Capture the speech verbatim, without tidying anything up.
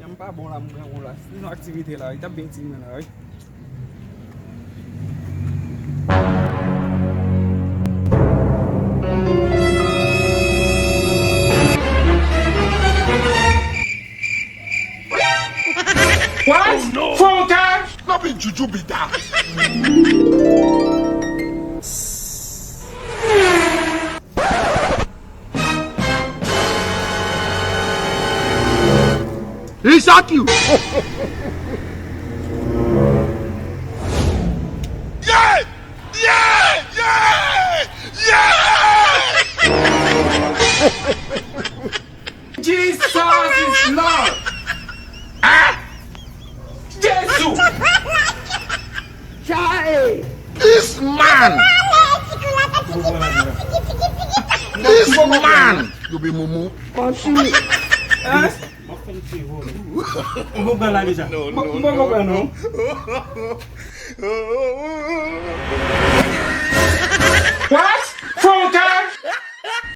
M pa bon la, m gran won la. Sinon aktivite la, li t ap byen ti mwen la, wi. What? Oh, no. Full time? No be juju be that. He shock you. Yeah! Yeah! Yeah! Yeah! Jesus is Lord. Ah! Jesus! Chai! This man! This man! You be mumu. Continue. Eh? Mwen konprann la deja. Mwen konprann non. What?